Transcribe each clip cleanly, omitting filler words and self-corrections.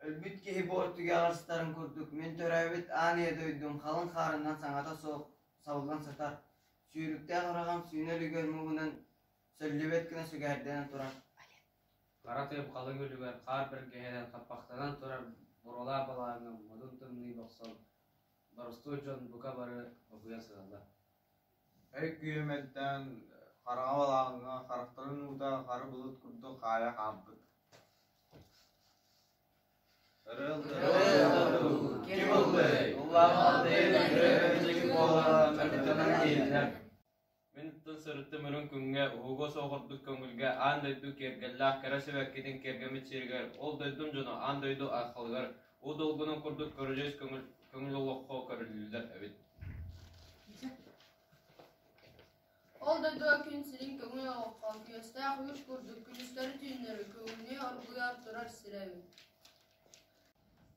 Өлбүт киһи буор түгэҕэр сытарын курдук, мин төрөөбүт аан ийэ дойдум халыҥ хаарынан саҥата суох сабыллан сытар, сүүрүктээх ураҕам сүүнэ үлүгэр муҥунан сөллүбэт гына сүгэһэрдэнэн турар. Хара тыам халыҥ үлүгэр хаар бэргэһэнэн хаппахтанан турар буруолаах балааҥҥа модун тымныы бохсон, боростуой дьон бука бары бокуйан сыталлар. Өй күүһэ мөлтөөн, хараҥа балаҕаҥҥа харахтарын уута хара былыт курдук хаайа хаампыт. Ким ыллый? Мин тыл сырыттым үрүҥ күҥҥэ, уһуга суох ордук көҥүлгэ, аан дойду киэргэллээх кэрэ сибэккитин киэргэммит сиригэр, ол дойдум дьоно аан дойду айхалыгар, уу долгунун курдук көрүдьүөс көҥүл, көҥүл олоххо көрүллүүллэр эбит. Ол дойдуга күн сирин көҥүл олоххо, күөстээх үс курдук күнүстэри-түүннэри көҥүлү оргуйар турар сирэ эбит.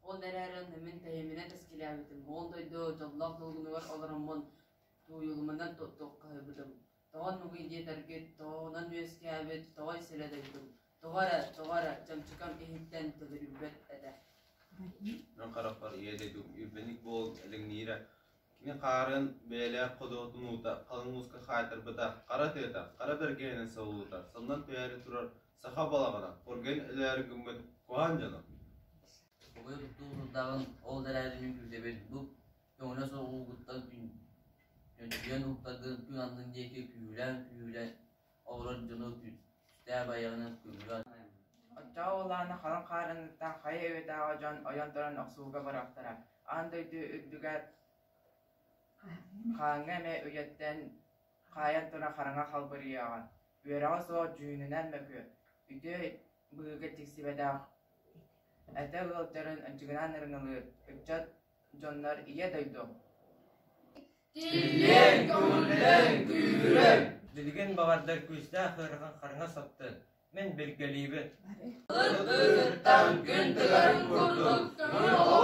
Ол эрээри мин тэйиминэ тэскилээбитим, ол дойду дьоллоох долгунугар олороммун тууйулуманан туоххаһыйбытым. Тоҕо оннугуй диэтэргит, тоҕонон үөскээбит тоҕой сирэ дойдум, тоҕо эрэ, тоҕо эрэ чанчыкам иһиттэн төлөрүйбэт этэ. Мин харахпар ийэ дойдум үрбэник буолан элэҥниирэ, кини хаарын бэйэлээх ходуһатын уута халыҥ мууска хаайтарбыта, хара тыата, хара бэргэһинэн сабыллыбыта, самнан түһээри турар саха балаҕана, хоргуйан өлөөрү гыммыт куһаҕан дьоно. Бугуйа туттуу сылдаҕын, ол да эрээри мин күүтэбин, бу көҥүлэ суох уугуттан чөмчүйэн уһуктаргын күн аннын диэки күүһүлээн-күүһүлээн олорор дьону түстээх айаҕынан күллү Оччоҕо уоллаана халыҥ хаарыныттан хайа үйэтээҕи дьон ойон туран охсуһууга барыахтара, аан дойду үрдүгэр хааҥҥа эмэ үйэттэн хаайан туран хараҥа халбарыйыаҕа, үөрэҕэ суох дьүһүнүнэн мөкү, үтүө быһыыга тиксибэтэх этэ ыалдьарын ынчыгынан ырыҥалыыр ыччат дьоннор Ийэ дойду Тиллиэҥ, көҥүллэҥ, күүһүрэн! Билигин баҕардар күүстээх ыарахан хараҥа саптын, мин билгэлиибин. Ыт-ыттан күн тыгарын курдук көҥүл олох.